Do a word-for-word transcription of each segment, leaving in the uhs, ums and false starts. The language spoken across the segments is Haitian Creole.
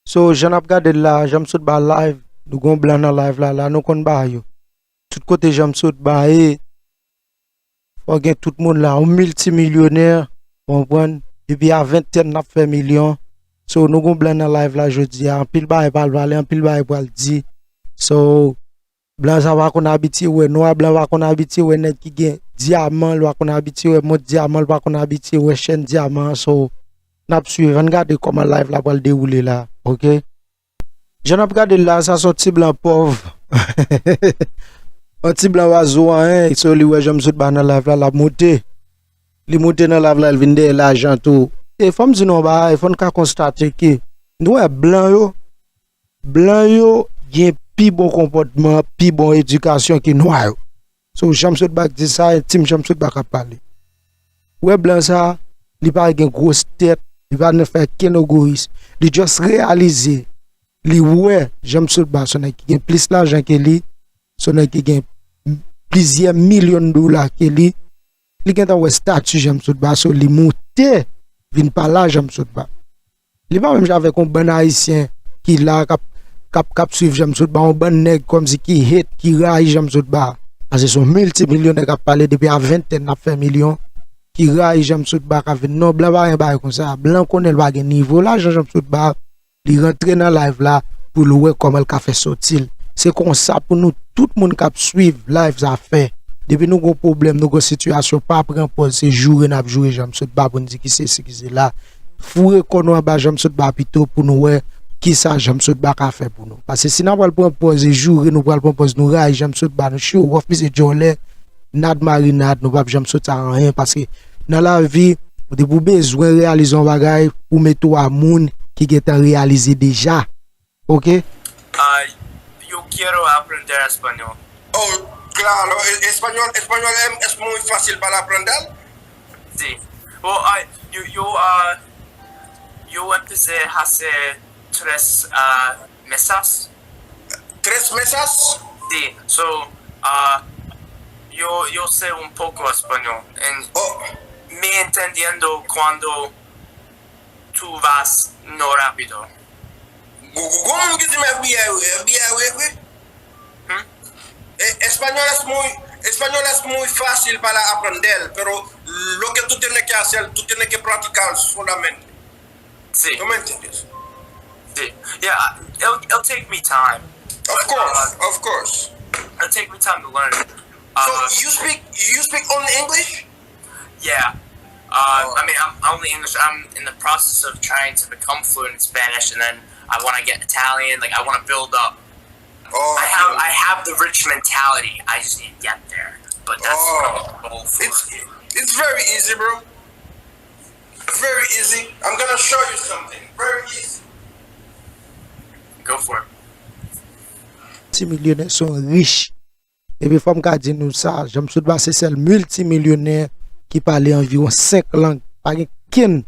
So, jan n ap gade l la, jan m sot ba live, nou gon blan nan live la, la nou konn bagay yo. Tout kote jan m sot ba ye, fò gen tout moun la, yon miltimilyonè, w konprann? Depi a ventèn n ap fè milyon. So, nou gon blan nan live la jodi a, anpil bagay pral pale, anpil bagay pral di. So, blan sa pa konn abitye wè nwa, blan pa konn abitye wè nèg ki gen dyaman, l pa konn abitye wè mont dyaman, l pa konn abitye wè chèn dyaman. So, n ap swiv, ann gade kòman live la pral dewoule la, oke? Jan n ap gade l la, sa se yon ti blan pòv. Yon ti blan pa zo anyen, so li wè jan m sot ba nan live la, l ap monte. Li monte nan live la, l vin dèyè lajan tou. E fò m di nou yon bagay, fò n ka konstate ke nou wè blan yo, blan yo gen pi bon konpòtman, pi bon edikasyon ke nwa yo. So, jan m sot ba k di sa, e Tim jan m sot ba k ap pale. Ou wè blan sa, li pa gen gwos tèt, li pa nan fè kenn egoyis. Li just reyalize, li wè jan m sot ba se yon nèg ki gen plis lajan ke li, se yon nèg ki gen plizyè milyon dola ke li. Li gentan wè stati jan m sot ba, so li moute vin pa la jan m sot ba. Li pa menm jan avèk yon bann Ayisyen ki la k ap, k ap, k ap swiv jan m sot ba, yon bann nèg kòmsi ki hate, ki rayi jan m sot ba. Paske se yon miltimilyonè k ap pale depi a ventèn n ap fè milyon, ki rayi jan m sot ba, k ap vin, non, blan pa gen bagay konsa. Blan konnen l pa gen nivo lajan jan m sot ba. Li rantre nan live la pou l wè kòman l ka fè soti l. Se konsa pou nou tout moun k ap swiv live sa fè. Depi nou gon pwoblèm, nou gon sitiyasyon, pa pran pòz se joure n ap joure jan m sot ba pou n di ki sesi ki sela. Foure kò nou anba jan m sot ba pito pou nou wè kisa jan m sot ba ka fè pou nou. Paske si n ap pral pran pòz e joure, nou pral pran pòz nou rayi jan m sot ba, nou show off, misye djòlè, nad marinad, nou p ap janm soti a anyen, paske nan lavi, depi w bezwen reyalize yon bagay, ou mete w a moun ki gentan reyalize deja. Oke? Ah, yo quiero aprender español. Oh, claro, el español, español es, es muy fácil para aprender. Sí. Well, ah, yo, yo, ah, yo empecé hace tres ah, mesas. Tres mesas? Sí, so, ah, yo, yo sé un poco español. En, Oh, mi entendiendo cuando tú vas no rápido. gon gon moun ki di m FBI wi, FBI wi, wi. Hmm? Eh, español es muy, español es muy fácil para aprender, pero lo que tú tienes que hacer, tú tienes que practicar solamente. Sí, ¿Tú me entiendes? sí. Yeah, it'll, it'll take me time. Of course, of course. It'll take me time to learn. So Uh, you speak, you speak only English? Yeah. Uh, I mean, I'm only English. I'm in the process of trying to become fluent in Spanish, and then I want to get Italian. Like, I want to build up. Oh, I have, I have the rich mentality. I just need to get there. But that's Oh. what I'm going for. It's, it's very easy, bro. Very easy. I'm gonna show you something. Very easy. Go for it. Miltimilyonè, se yon rich. Epi fò m ka di nou sa, jan m sot ba se sèl miltimilyonè ki pale anviwon senk lang. Pa gen kenn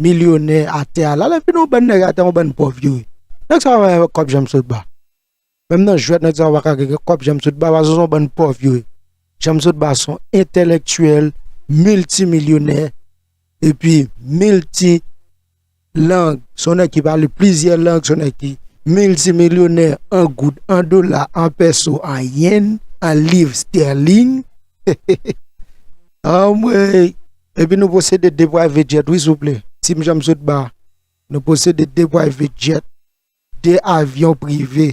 milyonè atè a la. Lè vin yon bann nèg atè, yon bann pòv yo ye. Nèg sa pa gen kòb jan m sot ba. Menm nan jwèt nèg sa pa ka gen kòb jan m sot ba, paske se yon bann pòv yo ye. Jan m sot ba se yon entèlektyèl, miltimilyonè, epi milti lang. Se yon nèg ki pale plizyè lang, se yon nèg ki miltimilyonè an goud, an dola, an pèso, an yen, an liv stèling. Anmwey! Epi nou posede de private jet, wi, souple. Tim jan m sot ba. Nou posede de private jet, de avyon prive.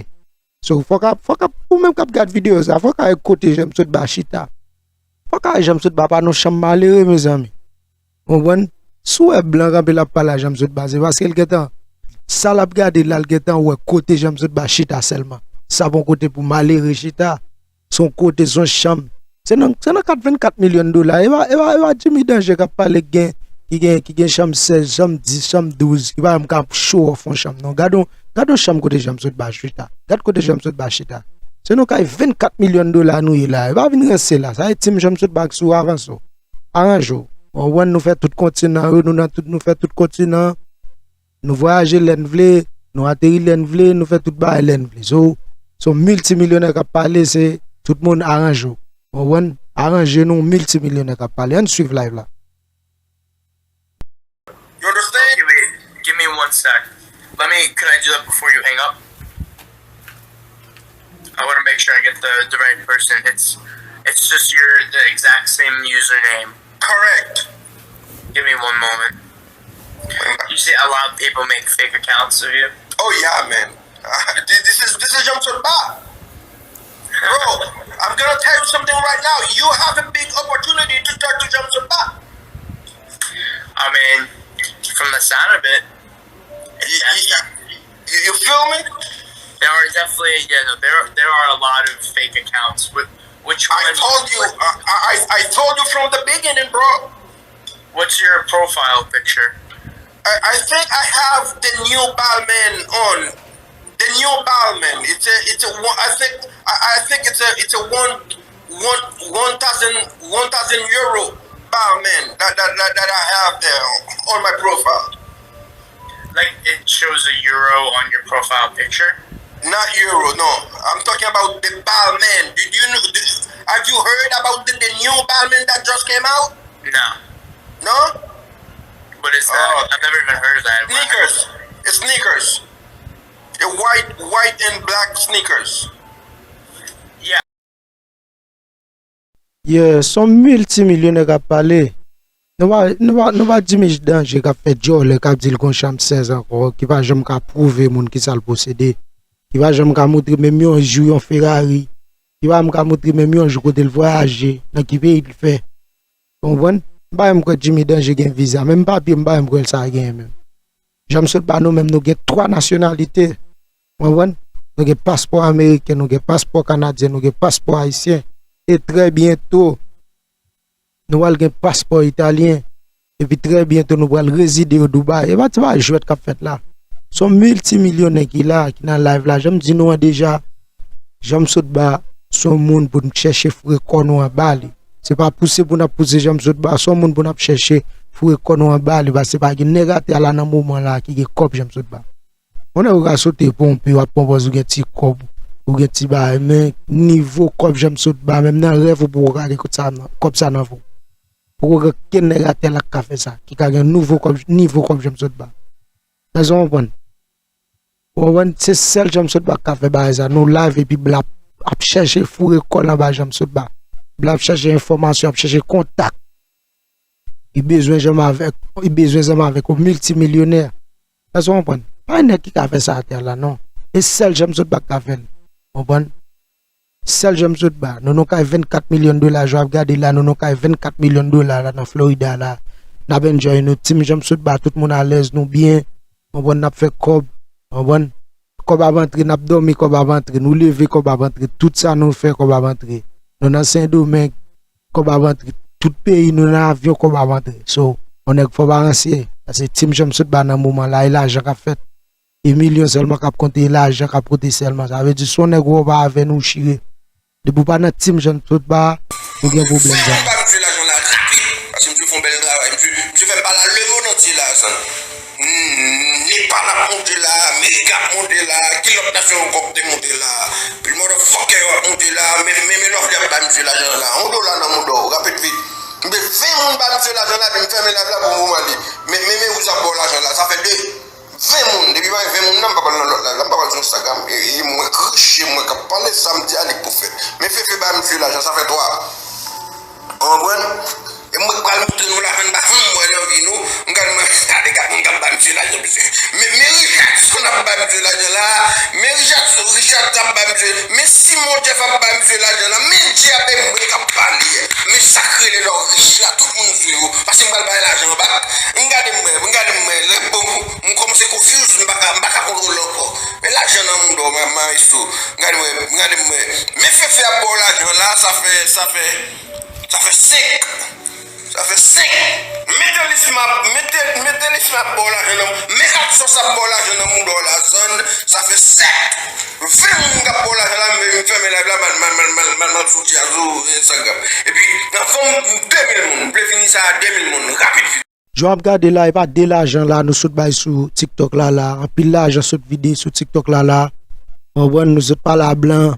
So, fòk ap, fòk ap, ou menm k ap gad videyo sa, fòk a wè kote jan m sot ba chita. Fòk a wè jan m sot ba pa nan chanm malere, mezanmi. Ou konprann? Si w wè blan kanpe l ap pale a jan m sot ba, se paske l gentan, sa l ap gade la, l gentan wè kote jan m sot ba chita sèlman. Sa pa yon kote pou malere chita. Se yon kote, se yon chanm. Se nan, se nan kat vennkat milyon dola. E pa, e pa, e pa Jimmy Danger k ap pale k gen, ki gen, ki gen chanm sèz, chanm dis, chanm douz, ki pa menm ka show off yon chanm, non. Gad yon, gad yon chanm kote jan m sot ba chita. Gad kote jan m sot ba chita. Se nan kay vennkat milyon dola nou ye la. E pa vin ranse la. Sa e Tim jan m sot ba k sou avanse w. Aranje w. Ou konprann, nou fè tout kontinan yo, nou nan tout, nou fè tout kontinan. Nou vwayaje lè n vle, nou ateri lè n vle, nou fè tout bagay lè n vle. So, se yon miltimilyonè k ap pale, se tout moun aranje w. Ou konprann? Aranje nou, miltimilyonè k ap pale. Ann swiv live la. You understand? Give me, give me one sec. Let me, could I do that before you hang up? I want to make sure I get the, the right person. It's it's just your the exact same username. Correct. Give me one moment. You see, a lot of people make fake accounts of you. Oh yeah, man. Uh, this is this is Jean Sotba. Bro, I'm gonna tell you something right now. You have a big opportunity to talk to Jean Sotba. I mean, from the sound of it, you, you, you, you feel me? There are definitely, yeah, no, there are, there are a lot of fake accounts. Which, which I told you, I, I, I told you from the beginning, bro. What's your profile picture? I, I think I have the new Balmain on. The new Balmain. It's a, it's a, I think, I, I think it's a, it's a one, one, one thousand, one thousand euro Balmain that, that, that, that I have there on my profile. Like it shows a euro on your profile picture? Not euro, no. I'm talking about the Balmain. Did you know? Did, have you heard about the, the new Balmain that just came out? No. No? What is that? Oh. I've never even heard of that. Sneakers. It's sneakers. A white, white and black sneakers. Yeah. Yeah, se yon miltimilyonè k ap pale. Nou pa, nou pa, nou pa Jimmy Danje k ap fè djòlè, k ap di l gon chanm sèz ankò, ki pa janm ka pwouve moun kisa l posede, ki pa janm ka montre menm yon jou yon Ferrari, ki pa janm ka montre menm yon jou kote l vwayaje, nan ki peyi l fè. Ou konprann? M pa menm kwè Jimmy Danje gen viza, menm papye m pa menm kwè l sa genyen menm. Jan m sot ba nou menm, nou gen twa nasyonalite. Ou konprann? Nou gen paspò ameriken, nou gen paspò kanadyen, nou gen paspò ayisyen. E trè byento, nou pral gen paspò italyen. Epi trè byento, nou pral rezide o Dubai. E pa ti pa jwèt k ap fèt la. Se yon miltimilyonè ki la, ki nan live la. Jan m di nou an deja, Jan m sot ba, se yon moun pou n chèche foure kò nou anba li. Se pa pouse pou n ap pouse Jan m sot ba, se yon moun pou n ap chèche foure kò nou anba li, paske pa gen nèg atè a la nan moman la ki gen kòb Jan m sot ba. Yon nèg ou ka sote ponpe, w ap pran pòz ou gen ti kòb, ou gen ti bagay, men nivo kòb Jan m sot ba, menm nan rèv ou poko ka gen kòb sa nan, kòb sa nan ven w. Poko gen okenn nèg atè la k ka fè sa, ki ka gen nouvo kòb, nivo kòb Jan m sot ba. Èske w konprann? Ou konprann? Se sèl Jan m sot ba k ka fè bagay sa. Nou live epi Bla ap chèche foure kò l anba Jan m sot ba. Bla ap chèche enfòmasyon, ap chèche kontak. Li bezwen janm avèk, li bezwen zanmi avèk yon miltimilyonè. Èske w konprann? Pa gen nèg ki ka fè sa atè a la non. E sèl Jan m sot ba k ka fè l. Ou konprann? Sèl Jan m sot ba, nou nan kay vennkat milyon dola, jan w ap gade la, nou nan kay vennkat milyon dola la nan Florida la. N ap enjoy nou, team Jan m sot ba, tout moun alèz, nou byen. Ou konprann, n ap fè kòb. Ou konprann? Kòb ap antre, n ap dòmi, kòb ap antre, nou leve, kòb ap antre, tout sa nou fè, kòb ap antre. Nou nan Sendomeng, kòb ap antre, tout peyi, nou nan avyon, kòb ap antre. So, yon nèg fò pa ransye, paske team Jan m sot ba nan moman la, e lajan k ap fèt. E milyon sèlman k ap konte, e lajan k ap konte sèlman. Sa vle di, si yon nèg wè w pa avè nou, ou chire. Depi w pa nan team Jan m sot ba, ou gen pwoblèm, zanmi. Ba misye lajan la rapid, paske misye fè yon bèl travay. Misye, misye fè m pale a lemonn antye la, sa. Hmm, Nepal ap monte la, Amerik ap monte la, ki lòt nasyon ankò k te monte la? Pi motherfucker yo ap monte la, men, men, men lòf li ap ba misye lajan la. Yon dola nan mouda w, rapid vit. Misye ven moun ba misye lajan la, epi m fèmen live la pou m pran li. Men, men, men, ou sa ba w lajan la, sa fè de. Ven moun, depi pa gen ven moun nan, m pa pral nan lòt live la, m pa pral sou Instagram. E, e mwen k rich, e mwen k ap pale, sa m di a li k pou fèt. Men Fefe ba misye lajan, sa fè twa. Ou konprann? E mwen k pral montre nou lajan, m pa janm wè nan vi nou. M gade mwen, gade, gade moun k ap ba misye lajan, mesye. Men, men Richardson ap ba misye lajan la, men Richardson, Richard ap ba misye, men Simon Jeff ap ba misye lajan la, men Djeb e mwen k ap pale. Men sa k rele lè w rich la, tout moun sou ou. Paske m pral bay lajan an bak. M gade mwen, m gade mwen, lè bon, m kòmanse confuse, m pa ka, m pa ka kontwole ankò. Men lajan nan mouda w, ma, maestro. M gade mwen, m gade mwen. Men Fefe ap ba w lajan la, sa fè, sa fè, sa fè senk. Sa fè senk. Men Delisma, men De, men Delisma ap ba w lajan nan, men Katsos ap ba w lajan nan mouda w la, zann, sa fè sèt. Ven moun k ap ba w lajan la, men m fèmen live la, mal, mal, mal, mal, mal, mal soti a sou Instagram. Epi, nan fòm de mil moun, m vle fini sa a de mil moun, rapid vit. Jan w ap gade la, e pa de lajan la nou sot bay sou TikTok la la. Anpil lajan sot vide sou TikTok la la. Ou konprann, nou sot pale a blan.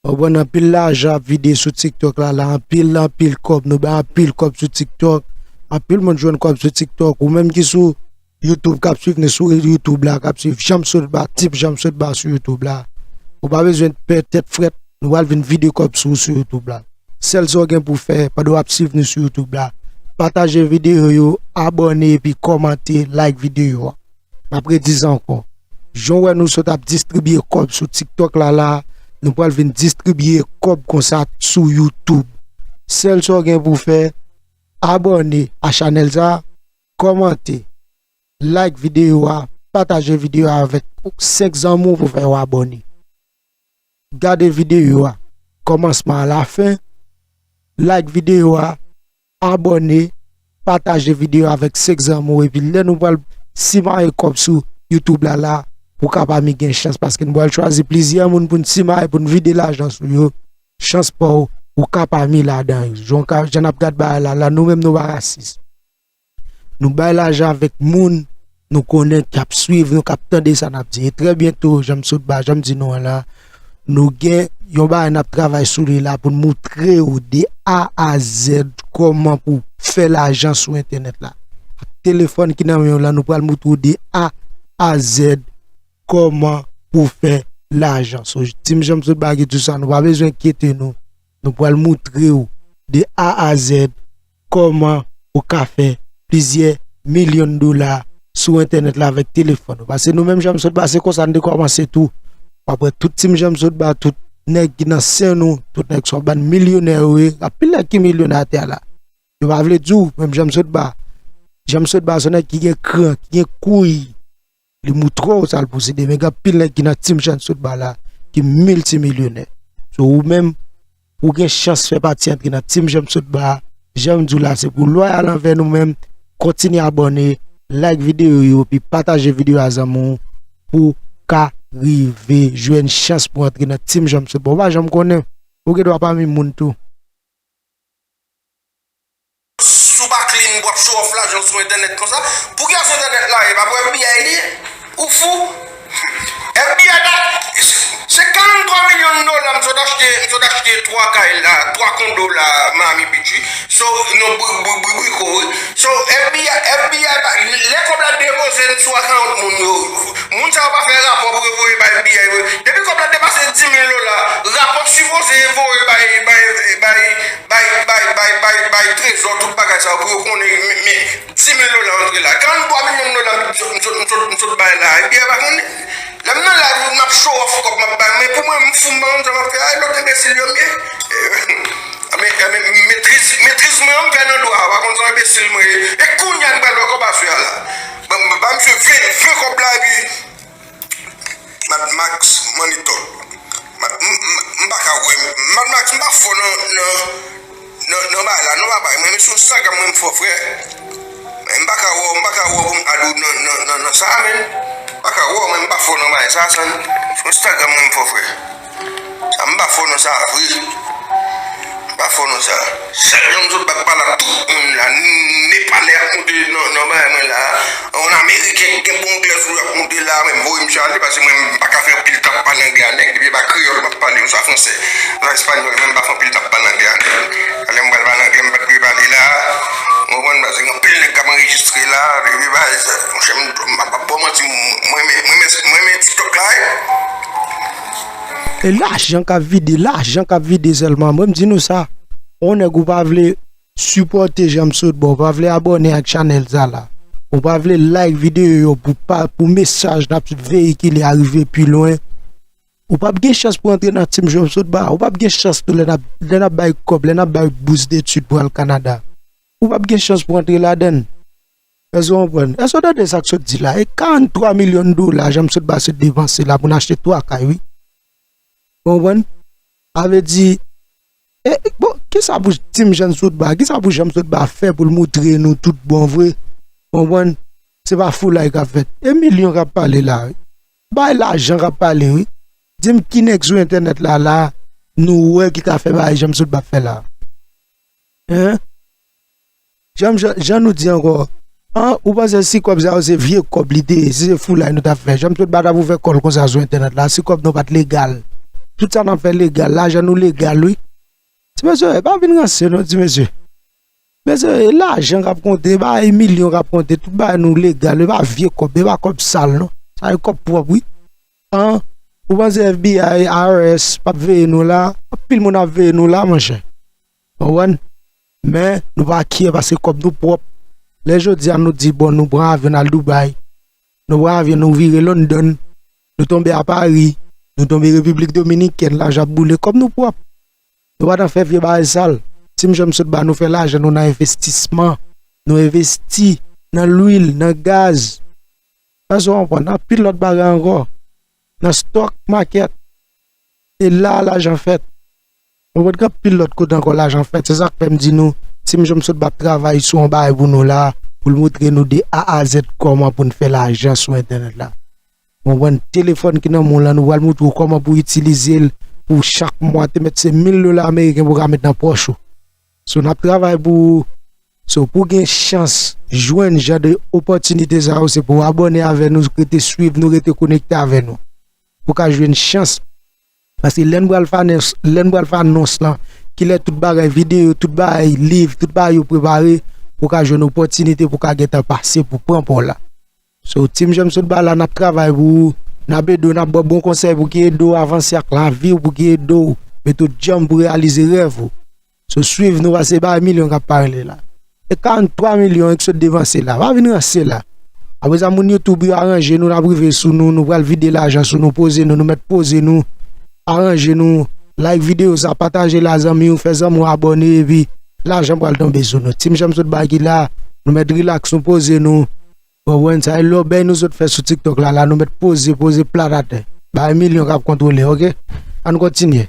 Ou konprann, anpil lajan ap vide sou TikTok la la. Anpil, anpil kòb. Nou bay anpil kòb sou TikTok. Anpil moun jwenn kòb sou TikTok. Ou menm ki sou YouTube k ap swiv nou sou YouTube la, k ap swiv Janm Sot Ba, Team Janm Sot Ba sou YouTube la. Ou pa bezwen pè tèt frèt, nou pral vin vide kòb sou ou sou YouTube la. Sèl sa w gen pou w fè pandan w ap swiv nou sou YouTube la, pataje videyo yo, abòne epi kòmante, like videyo a. M ap redi sa ankò. Jan w wè nou sot ap distribye kòb sou TikTok la la, nou pral vin distribye kòb konsa sou YouTube. Sèl sa w gen pou w fè, abòne a chanèl sa, kòmante, like videyo a, pataje videyo a avèk senk zanmi w pou fè yo abòne. Gade videyo a kòmansman a lafen, like videyo a, abòne, pataje videyo a avèk senk zanmi w, epi lè nou pral simaye kòb sou YouTube la la, pou w ka pami gen chans, paske nou pral chwazi plizyè moun pou n simaye, pou n vide lajan sou yo. Chans pa w, ou ka pami ladan yo. Jan ka, jan n ap gad bagay la, la, nou menm nou pa rasis. Nou bay lajan avèk moun nou konnen k ap swiv nou, k ap tande sa n ap di. E trè byento, jan m sot ba, jan m di nou an la, nou gen yon bagay n ap travay sou li la pou n moutre w de A a Z kòman pou fè lajan sou entènèt la. Ak telefòn ki nan men w la, nou pral moutre w de A a Z kòman pou fè lajan. So, Team Jan m sot ba ki di sa, nou pa bezwen enkyete nou. Nou pral moutre w de A a Z kòman ou ka fè plizyè milyon dola sou entènèt la avèk telefòn ou. Paske nou menm Jan m sot ba, se konsa n te kòmanse tou. W ap wè tout Team Jan m sot ba, tout nèg ki nan sèn ou, tout nèg sa w bann milyonè yo ye. Anpil nèg ki milyonè atè a la. Yo pa vle di w, menm Jan m sot ba. Jan m sot ba, se yon nèg ki gen kran, ki gen kouy. Li moutre w sa l posede, men gen anpil nèg ki nan Team Jan m sot ba la, ki miltimilyonè. So, ou menm, ou gen chans fè pati antre nan Team Jan m sot ba, jan m di w la, se pou w lwayal anvè nou menm, kontinye abòne, like videyo yo, epi pataje videyo a zanmi w, pou w ka rive jwenn chans pou antre nan Team Jan m sot ba. Ou pa janm konnen, ou gen dwa pami moun tou. Si w pa clean, w ap show off lajan sou entènèt konsa. Pou kiyès entènèt la ye? Pa pou F B I li ye? Ou fou? F B I ta, se karannntwa milyon dola m sot achte, m sot achte twa kay la, twa kondo la, Miami Beach, wi. So, non, bri-, bri-, bri-, briko, wi. So, F B I, F B I pa, lè kòb la depoze sou akawont moun yo, moun sa yo pa fè rapò pou yo voye bay F B I, wi. Depi kòb la depase dis mil dola, rapò sipoze voye bay, bay, bay, bay, bay, bay, bay trezò, tout bagay sa yo pou yo konnen, men, men dis mil dola antre la. Karannntwa milyon dola m sot, m sot, m sot, m sot bay la, F B I pa konnen. Lè m nan live, m ap show off kòb m ap bay, men pou mwen, m fou, m pa konn sa m ap fè. Ay, lòt enbesil yo m ye. Men, men, metriz, metriz mwen an m fè nan dwa, pa konn sa enbesil mwen ye. E kounye a m pral wè kòb aswè a la. Ban, ban, ban misye ven, ven kòb la, epi Mad Max, Money Talk. Ma-, m, m, m pa ka wè. Mad Max, m pa fò nan, nan, nan, nan bagay la, non, papa. Mwen, men sou Instagram, mwen, m fò, frè. Men m pa ka wè, m pa ka wè pou m add ou nan, nan, nan, nan sa, men. M pa ka wè, mwen, m pa fò nan bagay sa, san. Sou Instagram, mwen, m fò, frè. Sa, m pa fò nan sa, vre. M pa fò nan sa. Sèl jan m sot ba pale ak tout moun la, Nepalè ap monte nan, nan bagay mwen la. Yon Ameriken ki gen bon anglè sou l ap monte la, men m voye misye ale, paske mwen, m pa ka fè anpil tan ap pale anglè a nèg, depi e pa kreyòl m ap pale, oswa fransè, oswa espanyòl, mwen, m pa fè anpil tan ap pale anglè a nèg. Lè m pral pale anglè, m pa t vle pale la. Ou konprann? Paske gen anpil nèg k ap anrejistre la, depi bagay sa, monchè, m, m pa p ap ba w manti, mwen, mwen, mwen, mwen, mwen, mwen, TikTok la, wi. E lajan k ap vide, lajan k ap vide sèlman. Mwen, m di nou sa, yon nèg ou pa vle sipòte Jan m sot ba, ou pa vle abòne ak chanèl sa la, ou pa vle like videyo yo pou pa, pou mesaj n ap veyikile a rive pi lwen, ou p ap gen chans pou antre nan Team Jan m sot ba, ou p ap gen chans tou lè n ap, lè n ap bay kòb, lè n ap bay bous detid pou al Kanada. Ou p ap gen chans pou antre ladan l. Èske w konprann? Èske w tande sa k sot di la? E karannntwa milyon dola Jan m sot ba sot depanse la pou n achte twa kay, wi. Ou konprann? Sa vle di, e, bon, kisa pou Team Jan m sot ba, kisa pou Jan m sot ba fè pou l moutre nou tout bon vre? Ou konprann? Se pa foulay k ap fèt. E milyon k ap pale la, wi. Bay lajan k ap pale, wi. Di m ki nèg sou entènèt la, la, nou wè ki ka fè bagay Jan m sot ba fè la. Hein? Jan, jan, jan nou di ankò, an, ou panse si kòb sa yo se vye kòb li te ye, si se foulay nou t ap fè, Jan m sot ba t ap ouvè kò l konsa sou entènèt la, si kòb nou pa t legal. Tout sa n ap fè legal, lajan nou legal, wi. Ti mesye, pa vin ranse non, ti mesye. Men se lajan k ap konte, e pa milyon k ap konte, tout bagay nou legal, e pa vye kòb, e pa kòb sal non. Sa e kòb pwòp, wi. An, ou panse F B I, I R S p ap veye nou la? Anpil moun ap veye nou la, monchè. Konprann? Men, nou pa kyè paske kòb nou pwòp. Lè jodi a nou di, bon, nou pran avyon, n al Dubai. Nou pran avyon, nou vire London. Nou tonbe a Pari. Nou tonbe Repiblik Dominikèn, lajan ap boule, kòb nou pwòp. Nou pa nan fè vye bagay sal. Team Janm Sot Ba, nou fè lajan nou nan envestisman. Nou envesti nan lwil, nan gaz. Èske w konprann? Anpil lòt bagay ankò. Nan stock market. E la lajan fèt. Nou konn gen anpil lòt kote ankò lajan fèt. Se sa k fè m di nou, Team Janm Sot Ba ap travay sou yon bagay pou nou la, pou l montre nou de A a Z kòman pou n fè lajan sou entènèt la. Ou konprann? Telefòn ki nan men w lan, nou pral montre w kòman pou w itilize l pou chak mwa te mèt se mil dola ameriken pou w ka met nan pòch ou. So, n ap travay pou ou. So, pou w gen chans jwenn jan de opòtinite sa yo, se pou w abòne avè nou, rete swiv nou, rete konekte avè nou. Pou w ka jwenn chans. Paske lè n pral fè anons, lè n pral fè anons lan, kilè tout bagay videyo, tout bagay liv, tout bagay yo prepare, pou w ka jwenn opòtinite pou w ka gentan pase pou pran pa w la. So, Team Janm Sot Ba la, n ap travay pou ou, n ap ede w, n ap ba w bon konsèy pou ki ede w avanse ak lavi w, pou ki ede w mete w djanm pou reyalize rèv ou. So, swiv nou, paske se pa milyon k ap pale la. E karant twa milyon ki sot depanse la. Pa vin ranse la. Apre sa, moun YouTube yo aranje nou, n ap rive sou nou, nou pral vide lajan sou nou, poze nou, nou mèt poze nou, aranje nou, like videyo sa, pataje l a zanmi w, fè zanmi w abòne, epi lajan pral tonbe sou nou. Team Janm Sot Ba ki la, nou mèt relax, nou poze nou. Konprann sa, e lòbèy nou sot fè sou TikTok la, la nou mèt poze, poze plat atè. Bay milyon k ap kontwole, oke? Ann kontinye.